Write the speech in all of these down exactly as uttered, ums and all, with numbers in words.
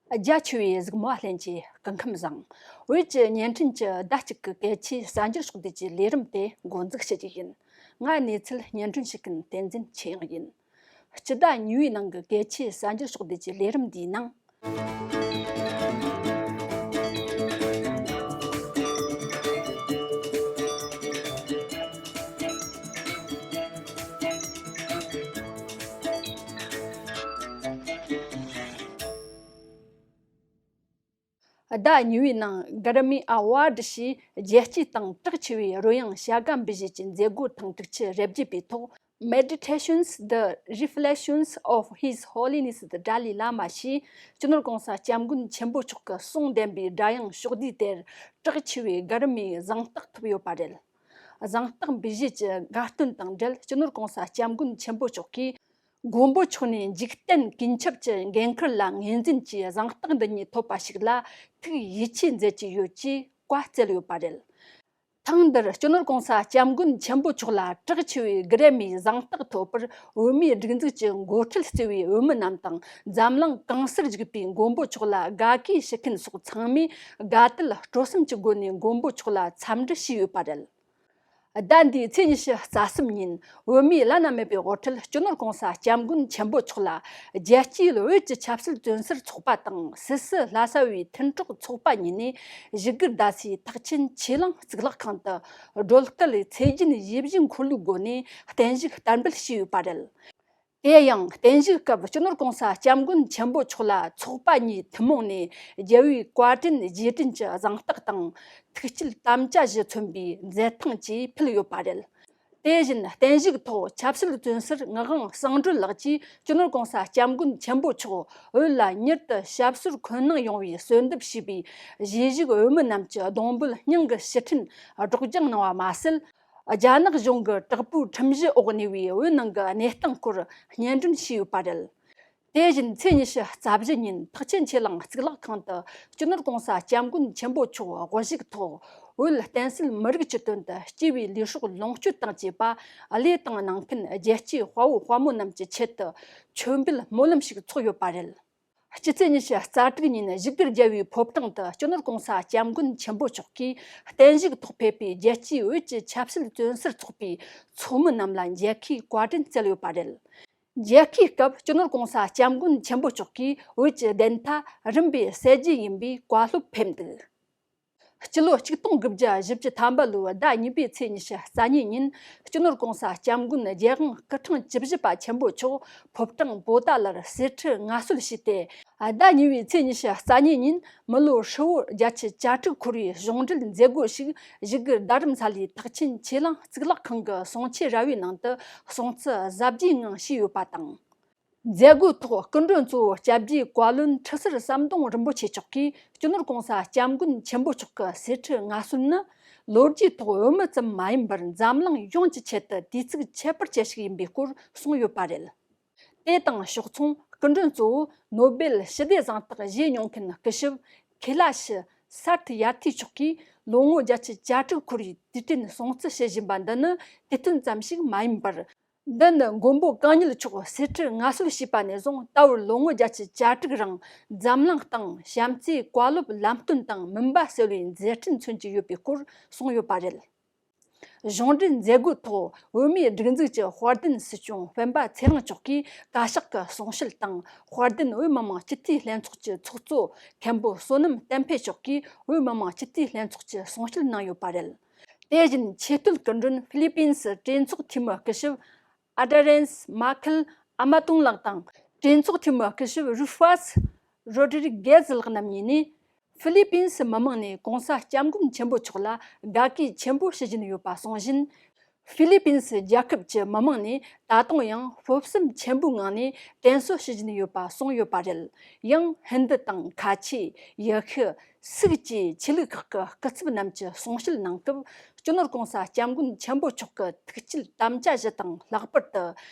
རྒྱ་ཆེ་བའི་གཟིགས་མོ་བ་ལྷན་གྱིས་སྐུ་ཁམས་བཟང་། བོད་ཀྱི་བརྙན་འཕྲིན་གྱི་ཟླ་གཅིག་གི་གལ་ཆེའི་གསར་འགྱུར་ཕྱོགས་བསྡུས་ཀྱི་ལས་རིམ་དེ་འགོ་འཛུགས་བྱེད་རྒྱུ་ཡིན། ང་གནས་ཚུལ་སྙན་སྒྲོན་ཞུ་མཁན་བསྟན་འཛིན་ཆོས་དབྱངས་ཡིན། སྤྱི་ཟླ་གཉིས་པའི་ནང་གི་གལ་ཆེའི་གསར་འགྱུར་ཕྱོགས་བསྡུས་ཀྱི་ལས་རིམ་འདིའི་ནང་། ཟླ་གཉིས་པའི་ནང་གྷ་ར་མི་ཨ་ཝར་ཌི་ཞེས་རྒྱལ་སྤྱིའི་སྟེང་གྲགས་ཆེ་བའི་རོལ་དབྱངས་བྱ་དགའ་འབུལ་བཞེས་ཀྱི་མཛད་སྒོ་ཐེངས་དྲུག་ཅུ་རེ་བརྒྱད་པའི་ཐོག Meditations, the Reflections of His Holiness the Dalai Lama ཞེས་སྤྱི་ནོར་གོང་ས་སྐྱབས་མགོན་ཆེན་པོ་མཆོག་གི་གསུང་ལྡན་པའི་སྒྲ་དབྱངས་ཕྱོགས་བསྡུས་དེར་གྲགས་ཆེ་བའི་གྷ་ར་མིའི་གཟེངས་རྟགས་ཐོབ་ཡོད་པ་རེད། གཟེངས་རྟགས་འབུལ་བཞེས་ཀྱི་དགའ་སྟོན་དང་འབྲེལ་སྤྱི་ནོར་གོང་ས་སྐྱབས་མགོན་ཆེན་པོ་མཆོག་གིས། མགོན་པོ་མཆོག་ནས་འཇིག་རྟེན་ཀུན་ཁྱབ་ཀྱི་འགན་ཁུར་ལ་ངོས་འཛིན་གྱིས་གཟེངས་རྟགས་འདི་ཉིད་ཐོབ་པ་ཞིག་ལ་ཐུགས་ཡིད་ཆེས་མཛད་ཀྱི་ཡོད་ཅེས་བཀའ་སྩལ་ཡོད་པ་རེད། ཐེངས་འདིར་སྤྱི་ནོར་གོང་ས་སྐྱབས་མགོན་ཆེན་པོ་མཆོག་ལ་གྲགས་ཆེ་བའི་གྷི་རེ་མིའི་གཟེངས་རྟགས་ཐོབ་པར་བོད་མིའི་སྒྲིག་འཛུགས་ཀྱི་འགོ་ཁྲིད་གཙོས་པའི་བོད་མི་རྣམས་དང་འཛམ་གླིང་གང་སར་བཞུགས་པའི་མགོན་པོ་མཆོག་ལ་དགའ་གུས་ཞུ་མཁན་སོགས་ཚང་མས་དགའ་དད་སྤྲོ་སེམས་ཀྱི་སྒོ་ནས་མགོན་པོ་མཆོག་ལ་འཚམས་འདྲི་ཞུས་ཡོད་པ་རེད། ཟླ་འདིའི་ཚེས་ཉི་ཤུ་རྩ་གསུམ་ཉིན་བོད་མིའི་བླ་ན་མེད་པའི་དབུ་ཁྲིད་སྤྱི་ནོར་གོང་ས་སྐྱབས་མགོན་ཆེན་པོ་མཆོག་ལ་རྒྱལ་སྤྱིའི་བོད་ཀྱི་ཆབ་སྲིད་བཙོན་ཟུར་ཚོགས་པ་དང་སིད་སི་ལྷ་ས་བའི་མཐུན་གྲོགས་ཚོགས་པ་གཉིས་ནས་བཞུགས་སྒར་རྡ་སའི་ཐེག་ཆེན་ཆོས་གླིང་གཙུག་ལག་ཁང་དུ་སྒྲོལ་དཀར་ཚེ་རྒྱལ་ཡིད་བཞིན་འཁོར་ལོའི་སྒོ་ནས་བརྟན་བཞུགས་བསྟར་འབུལ་བྱས་ཡོད་པ་རེད། དེ་ཡང་བརྟན་བཞུགས་སྐབས་སྤྱི་ནོར་གོང་ས་སྐྱབས་མགོན་ཆེན་པོ་མཆོག་ལ་ཚོགས་པ་གཉིས་ཐུན་མོང་ནས་རྒྱལ་བའི་བཀའ་དྲིན་རྗེས་དྲན་གྱི་གཟེངས་རྟགས་དང་། ཐུགས་བསྐྱེད་དམ་བཅའ་བཞི་མཚོན་པའི་མཛད་ཐང་བཅས་ཕུལ་ཡོད་པ་རེད། དེ་བཞིན་བརྟན་བཞུགས་ཐོག་ཆབ་སྲིད་བཙོན་ཟུར་ངག་དབང་གསང་སྒྲོན་ལགས་ཀྱིས་སྤྱི་ནོར་གོང་ས་སྐྱབས་མགོན་ཆེན་པོ་མཆོག་བོད་ལ་མྱུར་དུ་ཞབས་སོར་འཁོད་གནང་ཡོང་བའི་གསོལ་འདེབས་ཞུས་པའི་གཞིས་བཞུགས་བོད་མི་རྣམས་ཀྱི་གདུང་འབོད་སྙིང་གི་ཞུ་འཕྲིན་སྒྲོག་སྦྱང་གནང་བ་མ་ཟད། རྒྱ་ནག་གཞུང་གི་དྲག་པོའི་ཁྲིམས་གཞི་འོག་གནས་པའི་བོད་ནང་གི་གནས་སྟངས་སྐོར་སྙན་སྒྲོན་ཞུས་ཡོད་པ་རེད། དེ་བཞིན་ཚེས་ཉི་ཤུ་རྩ་བཞི་ཉིན་ཐེག་ཆེན་ཆོས་གླིང་གཙུག་ལག་ཁང་དུ་སྤྱི་ནོར་གོང་ས་སྐྱབས་མགོན་ཆེན་པོ་མཆོག་དབུ་བཞུགས་ཐོག་བོད་བསྟན་སྲིད་མི་རིགས་ཀྱི་དོན་དུ་སྐྱེས་པའི་ལུས་སྲོག་ལོངས་སྤྱོད་བཏང་བཅས་པ་བློས་བཏང་གནང་མཁན་རྒྱལ་གཅེས་དཔའ་བོ་དཔའ་མོ་རྣམས་ཀྱི་ཆེད་དུ་མཆོད་འབུལ་སྨོན་ལམ་ཞིག་ཚོགས་ཡོད་པ་རེད། སྤྱི་ཚེས་ཉི་ཤུ་རྩ་དྲུག་ཉིན་བཞུགས་སྒར་རྒྱལ་བའི་ཕོ་བྲང་དུ་སྤྱི་ནོར་གོང་ས་སྐྱབས་མགོན་ཆེན་པོ་མཆོག་གིས་བརྟན་བཞུགས་ཐོག་ཕེབས་པའི་རྒྱལ་སྤྱིའི་བོད་ཀྱི་ཆབ་སྲིད་བཙོན་ཟུར་ཚོགས་པའི་ཚོགས་མི་རྣམས་ལ་མཇལ་ཁའི་བཀའ་དྲིན་སྩལ་ཡོད་པ་རེད། མཇལ་ཁའི་སྐབས་སྤྱི་ནོར་གོང་ས་སྐྱབས་མགོན་ཆེན་པོ་མཆོག་གིས་བོད་ཀྱི་བདེན་མཐའ་རིམ་པས་གསལ་རྒྱུ་ཡིན་པའི་བཀའ་སློབ་ཕེབས་འདུག་སྤྱི་ལོ་ཆིག་སྟོང་དགུ་བརྒྱ་བཞི་བཅུ་ཐམ་པ་ལོའི་ཟླ་གཉིས་པའི་ཚེས་ཉི་ཤུ་རྩ་གཉིས་ཉིན་སྤྱི་ནོར་གོང་ས་སྐྱབས་མགོན་རྒྱལ་དབང་སྐུ་ཕྲེང་བཅུ་བཞི་པ་ཆེན་པོ་མཆོག་ཕོ་བྲང་པོ་ཏཱ་ལར་གསེར་ཁྲི་མངའ་གསོལ་ཞུས་ཏེ། ཟླ་གཉིས་པའི་ཚེས་ཉི་ཤུ་རྩ་གཉིས་ཉིན་མི་ལོ་ཧྲིལ་བོར་བརྒྱད་ཅུ་གྱ་དྲུག་འཁོར་བའི་གཞུང་འབྲེལ་མཛད་སྒོ་ཞིག་བཞུགས་སྒར་རྡ་རམ་ས་ལའི་ཐེག་ཆེན་ཆོས་གླིང་གཙུག་ལག་ཁང་གི་གསུང་ཆོས་ར་བའི་ནང་དུ་སྲུང་བརྩི་གཟབ་རྒྱས་ངང་བྱས་ཡོད་པ་དང་། མཛད་སྒོའི་ཐོག་སྐུ་མགྲོན་གཙོ་བོ་སྐྱབས་རྗེ་བཀའ་བློན་ཁྲི་ཟུར་ཟམ་གདོང་རིན་པོ་ཆེ་མཆོག་གིས་སྤྱི་ནོར་གོང་ས་སྐྱབས་མགོན་ཆེན་པོ་མཆོག་གི་གསེར་ཁྲི་མངའ་གསོལ་ནི་ལོ་རྒྱུས་ཐོག་བོད་མི་ཙམ་མ་ཡིན་པར་འཛམ་གླིང་ཡོངས་ཀྱི་ཆེད་དུ་དུས་ཚིགས་ཁྱད་པར་ཅན་ཞིག་ཡིན་པའི་སྐོར་གསུངས་ཡོད་པ་རེད། དེ་དང་ཕྱོགས་མཚུངས་སྐུ་མགྲོན་གཙོ་བོ་ནོ་སྦེལ་ཞི་བདེ་གཟེངས་རྟགས་བཞེས་མྱོང་མཁན་སྐུ་ཞབས་ཁེ་ལ་ཤི་སར་ཐི་ཡར་ཐི་མཆོག་གིས་ལོ་ངོ་བརྒྱད་ཅུ་གྱ་དྲུག་འཁོར་བའི་དུས་དྲན་སྲུང་བརྩི་བྱེད་བཞིན་པ་འདི་ནི་དུས་སྟོན་ཙམ་ཞིག་མ་ཡིན་པར། འདི་ནི་མགོན་པོ་གང་ཉིད་མཆོག་གསེར་ཁྲི་མངའ་གསོལ་བྱས་པ་ནས་བཟུང་ད་བར་ལོ་ངོ་བརྒྱད་ཅུ་གྱ་དྲུག་རིང་འཛམ་གླིང་སྟེང་བྱམས་བརྩེའི་བཀའ་སློབ་ལམ་སྟོན་དང་མུན་པ་སེལ་བའི་མཛད་འཕྲིན་མཚོན་གྱི་ཡོད་པའི་སྐོར་གསུངས་ཡོད་པ་རེད། གཞུང་འབྲེལ་མཛད་སྒོའི་ཐོག་བོད་མིའི་སྒྲིག་འཛུགས་ཀྱི་དཔལ་ལྡན་སྲིད་སྐྱོང་སྤེན་པ་ཚེ་རིང་མཆོག་གིས་བཀའ་ཤག་གི་གསུང་བཤད་དང་དཔལ་ལྡན་བོད་མི་མང་སྤྱི་འཐུས་ལྷན་ཚོགས་ཀྱི་ཚོགས་གཙོ་མཁན་པོ་བསོད་ནམས་བསྟན་འཕེལ་མཆོག་གིས་བོད་མི་མང་སྤྱི་འཐུས་ལྷན་ཚོགས་ཀྱི་གསུང་བཤད་གནང་ཡོད་པ་རེད། དེ་བཞིན་ཆེས་མཐོའི་སྐུ་མགྲོན་ཧྥི་ལི་པིན་སི་གྲོས་ཚོགས་འཐུས་མི་སྐུ་ཞབས་ཨ་ཌ་རེན་སི་མ་ཁེལ་ཨ་མ་ཏུང་ལགས་དང་གྲོས་ཚོགས་འཐུས་མི་སྐུ་ཞབས་རུ་ཧྥ་སི་རོ་ཌི་རི་གེ་ཛི་ལགས་རྣམ་གཉིས་ནས་ཧྥི་ལི་པིན་སི་མི་མང་ནས་གོང་ས་སྐྱབས་མགོན་ཆེན་པོ་མཆོག་ལ་དགའ་གུས་ཆེན་པོ་ཞུ་བཞིན་ཡོད་པ་གསུངས་བཞིན། ཧྥི་ལི་པིན་སི་རྒྱལ་ཁབ་ཀྱི་མི་མང་ནས་ད་དུང་ཡང་སྤོབས་སེམས་ཆེན་པོའི་ངང་ནས་དྲན་གསོ་ཞུ་བཞིན་ཡོད་པ་གསུངས་ཡོད་པ་རེད། ཡང་ཧིན་རྡུ་དང་ཁ་ཆེ། ཡུལ་ཤུལ། སུད་བཅས་ཆོས་ལུགས་ཁག་གི་སྐུ་ཚབ་རྣམས་ཀྱིས་གསུང་བཤད་གནང་སྐབས་སྤྱི་ནོར་གོང་ས་སྐྱབས་མགོན་ཆེན་པོ་མཆོག་གི་ཐུགས་བསྐྱེད་དམ་བཅའ་བཞི་དང་ལྷག་པར་དུ་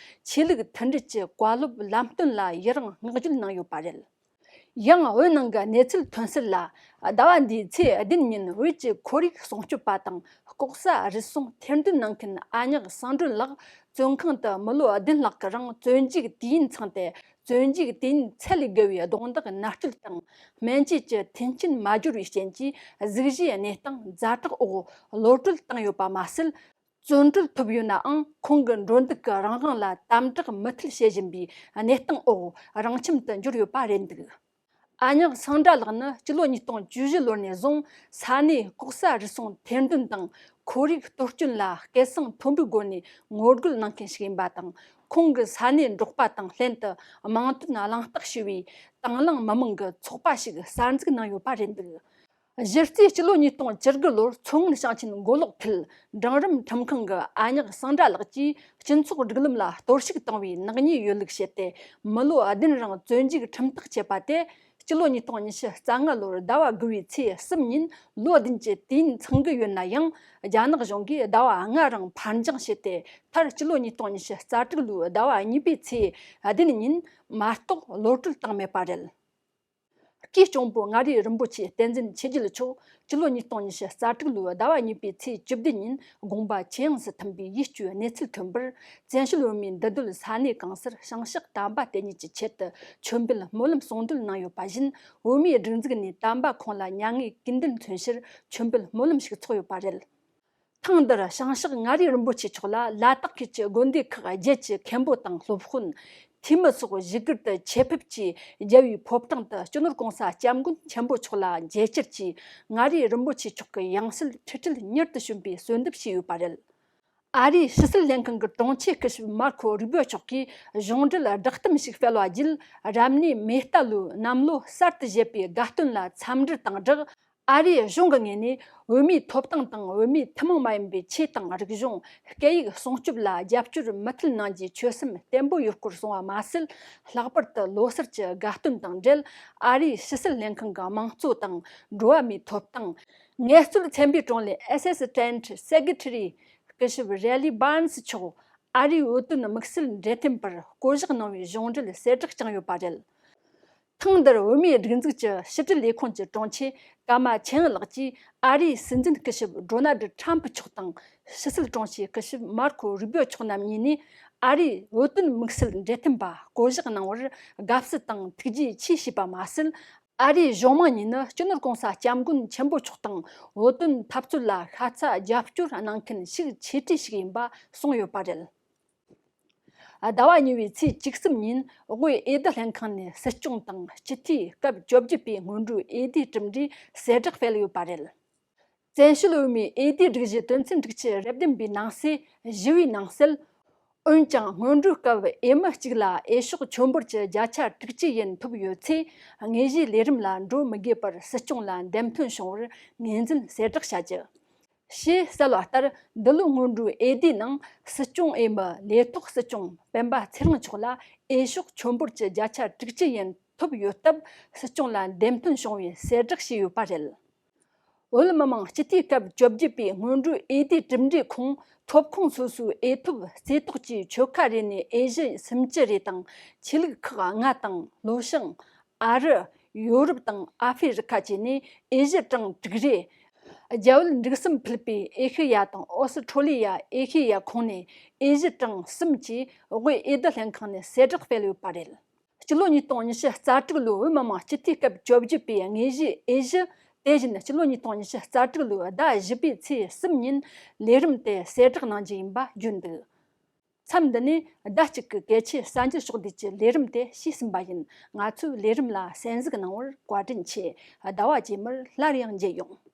ཆོས་ལུགས་མཐུན་སྒྲིལ་གྱི་བཀའ་སློབ་ལམ་སྟོན་ལ་ཡི་རང་བསྔགས་བརྗོད་གནང་ཡོད་པ་རེད། ཡང་བོད་ནང་གི་གནས་ཚུལ་ཐོན་གསལ་ལ། ཟླ་བ་འདིའི་ཚེས་བདུན་ཉིན་བོད་ཀྱི་ཁོར་ཡུག་སྲུང་སྐྱོབ་པ་དང་ལྐོག་ཟ་རུལ་སུངས་ཐེར་འདོན་གནང་མཁན་ཨ་ཉག་གསང་སྒྲོན་ལགས་བཙོན་ཁང་དུ་མི་ལོ་བདུན་ལྷག་གི་རིང་བཙོན་འཇུག་དུས་ཡུན་ཚང་སྟེ། བཙོན་འཇུག་དུས་ཡུན་ཚད་ལས་བརྒལ་བའི་རྡུང་རྡེག་མནར་གཅོད་དང་སྨན་བཅོས་ཀྱི་མཐུན་རྐྱེན་མ་སྦྱོར་བའི་རྐྱེན་གྱིས་གཟུགས་གཞིའི་གནས་སྟངས་ཛ་དྲག་འོག་གློད་གྲོལ་བཏང་ཡོད་པ་མ་ཟད། བཙོན་གྲོལ་ཐོབ་ཡོད་ནའང་ཁོང་གི་འགྲོ་འདུག་གི་རང་དབང་ལ་དམ་དྲག་མུ་མཐུད་བྱེད་བཞིན་པའི་གནས་སྟངས་འོག་རང་ཁྱིམ་དུ་འབྱོར་ཡོད་པ་རེད་འདུག་ཨ་ཉག་སངས་དགྲ་ལགས་ནི་སྤྱི་ལོ་ཉིས་སྟོང་བཅུ་བཞི་ལོ་ནས་བཟུང་ས་གནས་ལྐོག་ཟ་རུལ་སུངས་ཐེར་འདོན་དང་ཁོར་ཡུག་གཏོར་སྐྱོན་ལ་སྐད་གསང་མཐོན་པོའི་སྒོ་ནས་ངོ་རྒོལ་གནང་མཁན་ཞིག་ཡིན་པ་དང་། ཁོང་གི་ས་གནས་འབྲོག་པ་དང་ལྷན་དུ་དམངས་དོན་གླེང་སྟེགས་ཞེས་པའི་དང་བླངས་མི་མང་གི་ཚོགས་པ་ཞིག་གསར་འཛུགས་གནང་ཡོད་པ་རེད་འདུག་གཞི་རྩའི་སྤྱི་ལོ་ཉིས་སྟོང་བཅུ་དགུ་ལོར་མཚོ་སྔོན་ཞིང་ཆེན་མགོ་ལོག་ཁུལ་འབྲིང་རིམ་ཁྲིམས་ཁང་གི་ཨ་ཉག་སངས་དགྲ་ལགས་ཀྱིས་སྤྱི་ཚོགས་སྒྲིག་ལམ་ལ་གཏོར་བཤིག་བཏང་བའི་ནག་ཉེས་ཡོད་ལུགས་བཤད་དེ། མི་ལོ་བདུན་རིང་བཙོན་འཇུག་ཁྲིམས་ཐག་བཅད་པ་དེ། སྤྱི་ལོ་ཉིས་སྟོང་ཉི་ཤུ་རྩ་ལྔ་ལོར་ཟླ་བ་དགུ་བའི་ཚེས་གསུམ་ཉིན་ལོ་བདུན་གྱི་དུས་ཡུན་ཚང་གི་ཡོད་ན་ཡང་། རྒྱ་ནག་གཞུང་གིས་ཟླ་བ་ལྔ་རིང་ཕར་འགྱངས་བྱས་ཏེ། མཐར་སྤྱི་ལོ་ཉིས་སྟོང་ཉི་ཤུ་རྩ་དྲུག་ལོའི་ཟླ་བ་གཉིས་པའི་ཚེས་བདུན་ཉིན་མ་གཏོགས་གློད་གྲོལ་བཏང་མེད་པ་རེད། སྐུའི་གཅུང་པོ་མངའ་རིས་རིན་པོ་ཆེ་བསྟན་འཛིན་ཆོས་རྒྱལ་མཆོག་སྤྱི་ལོ་ཉིས་སྟོང་ཉི་ཤུ་རྩ་དྲུག་ལོའི་ཟླ་བ་གཉིས་པའི་ཚེས་བཅུ་བདུན་ཉིན་དགོངས་པ་ཇེ་ཡངས་སུ་ཐོན་པའི་ཡིད་སྐྱོའི་གནས་ཚུལ་ཐོན་པར། བཙན་བྱོལ་བོད་མིའི་འདུས་སྡོད་ས་གནས་གང་སར་བྱང་ཕྱོགས་དམ་པ་དེ་ཉིད་ཀྱི་ཆེད་དུ་མཆོད་འབུལ་སྨོན་ལམ་གསུང་འདོན་གནང་ཡོད་པ་བཞིན། བོད་མིའི་སྒྲིག་འཛུགས་ནས་དམ་པ་ཁོང་ལ་མྱ་ངན་གུས་འདུད་མཚོན་ཕྱིར་མཆོད་འབུལ་སྨོན་ལམ་ཞིག་ཚོགས་ཡོད་པ་རེད། ཐེངས་འདིར་བྱང་ཕྱོགས་མངའ་རིས་རིན་པོ་ཆེ་མཆོག་ལ་ལ་དྭགས་ཁུལ་གྱི་དགོན་སྡེ་ཁག་བརྒྱད་ཀྱི་མཁན་པོ་དང་སློབ་དཔོན། འཐུས་མི་སོགས་བཞུགས་སྒར་དུ་ཆེད་ཕེབས་ཀྱིས་རྒྱལ་བའི་ཕོ་བྲང་དུ་སྤྱི་ནོར་༸གོང་ས་༸སྐྱབས་མགོན་ཆེན་པོ་མཆོག་ལ་མཇལ་བཅར་གྱིས། མངའ་རིས་རིན་པོ་ཆེ་མཆོག་གི་ཡང་སྲིད་འཁྲུལ་བྲལ་མྱུར་དུ་བྱོན་པའི་གསོལ་འདེབས་བྱས་ཡོད་པ་རེད། ཨ་རིའི་ཕྱི་སྲིད་ལྷན་ཁང་གི་དྲུང་ཆེ་སྐུ་ཞབས་མར་ཁོ་རུ་བྷིའོ་མཆོག་གིས་གཞུང་འབྲེལ་བསྒྲགས་གཏམ་ཞིག་སྤེལ་བ་བརྒྱུད། རབ་གནས་མེ་རྟ་ལོའི་གནམ་ལོ་གསར་དུ་བཞད་པའི་དགའ་སྟོན་ལ་འཚམས་འདྲི་དང་སྦྲགས། ཨ་རིའི་གཞུང་གི་ངོས་ནས་བོད་མིའི་ཐོབ་ཐང་དང་བོད་མིའི་ཐུན་མོང་མ་ཡིན་པའི་ཆོས་དང་རིག་གཞུང་། སྐད་ཡིག་སྲུང་སྐྱོབ་ལ་རྒྱབ་སྐྱོར་མུ་མཐུད་གནང་རྒྱུའི་ཆོད་སེམས་བརྟན་པོ་ཡོད་སྐོར་གསུངས་པ་མ་ཟད། ལྷག་པར་དུ་ལོ་གསར་གྱི་དགའ་སྟོན་དང་འབྲེལ། ཨ་རིའི་ཕྱི་སྲིད་ལྷན་ཁང་གི་དམངས་གཙོ་དང་འགྲོ་བ་མིའི་ཐོབ་ཐང་ངལ་རྩོལ་ཚན་པའི་དྲུང་ལས་Assistant Secretary སྐུ་ཞབས་རེ་ལི་བཱན་སི་མཆོག་ཨ་རིའི་བོད་དོན་དམིགས་བསལ་འབྲེལ་མཐུད་པར་བསྐོ་གཞག་གནང་བའི་གཞུང་འབྲེལ་གསལ་བསྒྲགས་བསྐྱངས་ཡོད་པ་རེད། ཐེངས་འདིར་བོད་མིའི་སྒྲིག་འཛུགས་ཀྱི་ཕྱི་དྲིལ་ལས་ཁུངས་ཀྱི་དྲུང་ཆེ་ཀརྨ་ཆོས་དབྱིངས་ལགས་ཀྱིས་ཨ་རིའི་སྲིད་འཛིན་སྐུ་ཞབས་ཌོ་ནལ་ཌི་ཁྲམ་ཕུ་མཆོག་དང་ཕྱི་སྲིད་དྲུང་ཆེ་སྐུ་ཞབས་མར་ཁོ་རུ་བྷིའོ་མཆོག་རྣམ་གཉིས་ནས་ཨ་རིའི་བོད་དོན་དམིགས་བསལ་འབྲེལ་མཐུད་པ་བསྐོ་གཞག་གནང་བར་དགའ་བསུ་དང་ཐུགས་རྗེ་ཆེ་ཞུས་པ་མ་ཟད། ཨ་རིའི་གཞུང་མང་གཉིས་ནི་སྤྱི་ནོར་༸གོང་ས་༸སྐྱབས་མགོན་ཆེན་པོ་མཆོག་དང་བོད་དོན་འཐབ་རྩོད་ལ་ཤ་ཚ་རྒྱབ་སྐྱོར་གནང་མཁན་ཤུགས་ཆེ་གྲས་ཤིག་ཡིན་པ་གསུངས་ཡོད་པ་རེད། ཟླ་བ་གཉིས་པའི་ཚེས་བཅུ་གསུམ་ཉིན་དབུས་འོས་བསྡུ་ལྷན་ཁང་ནས་སྲིད་སྐྱོང་དང་སྤྱི་འཐུས་སྐབས་བཅོ་བརྒྱད་པའི་སྔོན་འགྲོའི་འོས་བསྡུའི་གྲུབ་འབྲས་གསལ་བསྒྲགས་སྤེལ་ཡོད་པ་རེད། བཙན་བྱོལ་བོད་མིའི་འོས་བསྡུའི་སྒྲིག་གཞི་དོན་ཚན་དྲུག་ཅུ་རེ་བདུན་པའི་ནང་གསེས་བཞི་བའི་ནང་གསལ། འོན་ཀྱང་སྔོན་འགྲོའི་སྐབས་འོས་མི་གཅིག་ལ་འོས་ཤོག་མཆོད་འབོར་གྱི་བརྒྱ་ཆ་དྲུག་ཅུ་ཡན་ཐོབ་ཡོད་ཚེ། དངོས་གཞིའི་ལས་རིམ་ལ་འགྲོ་མི་དགོས་པར་སྲིད་སྐྱོང་ལ་འདེམས་ཐོན་བྱུང་བར་ངོས་འཛིན་གསལ་བསྒྲགས་བྱ་རྒྱུ། ཞེས་གསལ་བ་ལྟར། འདི་ལོའི་སྔོན་འགྲོའི་འོས་བསྡུའི་ནང་སྲིད་སྐྱོང་འོས་མི་ལས་ཐོག་སྲིད་སྐྱོང་སྤེན་པ་ཚེ་རིང་མཆོག་ལ་འོས་ཤོག་མཆོད་འབོར་གྱི་བརྒྱ་ཆ་དྲུག་ཅུ་ཡན་ཐོབ་ཡོད་སྟབས། སྲིད་སྐྱོང་ལ་འདེམས་ཐོན་བྱུང་བའི་གསལ་བསྒྲགས་བྱས་ཡོད་པ་རེད། བོད་མི་མང་སྤྱི་འཐུས་སྐབས་བཅོ་བརྒྱད་པའི་སྔོན་འགྲོའི་འོས་བསྡུའི་གྲུབ་འབྲས་ཁོངས། ཐོབ་ཁོངས་སོ་སོའི་འོས་ཐོབ་རྩེ་ཐོག་གི་ཆོལ་ཁ་རེ་ནས་འོས་གཞི་སུམ་ཅུ་རེ་དང་། ཆོས་ལུགས་ཁག་ལྔ་དང་། ལྷོ་བྱང་། ཨ་རི། ཡོ་རོབ་དང་ཨ་ཧྥེ་རི་ཁ་བཅས་ནས་འོས་གཞི་གྲངས་དྲུག་རེ། རྒྱ་བོད་འབྲུག་གསུམ་ཕུད་པའི་ཨེ་ཤེ་ཡ་དང་ཨོ་སི་ཁྲོ་ལི་ཡ། ཨེ་ཤེ་ཡ་ཁོངས་ནས་འོས་གཞི་གྲངས་གསུམ་བཅས་དབུས་འོས་བསྡུ་ལྷན་ཁང་ནས་གསལ་བསྒྲགས་སྤེལ་ཡོད་པ་རེད། སྤྱི་ལོ་ཉིས་སྟོང་ཉི་ཤུ་རྩ་དྲུག་ལོའི་བོད་མི་མང་སྤྱི་འཐུས་སྐབས་བཅོ་བརྒྱད་པའི་དངོས་གཞིའི་འོས་གཞི། དེ་བཞིན་སྤྱི་ལོ་ཉིས་སྟོང་ཉི་ཤུ་རྩ་དྲུག་ལོའི་ཟླ་བཞི་པའི་ཚེས་གསུམ་ཉིན་ལས་རིམ་དེ་གསལ་བསྒྲགས་གནང་རྒྱུ་ཡིན་པ་བརྗོད་འདུག་མཚམས་འདི་ནས་ཟླ་གཅིག་གི་གལ་ཆེའི་གསར་འགྱུར་ཕྱོགས་བསྡུས་ཀྱི་ལས་རིམ་དེ་ཞུས་ཟིན་པ་ཡིན། ང་ཚོའི་ལས་རིམ་ལ་གསན་གཟིགས་གནང་བར་བཀའ་དྲིན་ཆེ། ཟླ་བ་རྗེས་མར་སླར་ཡང་མཇལ་ཡོང་།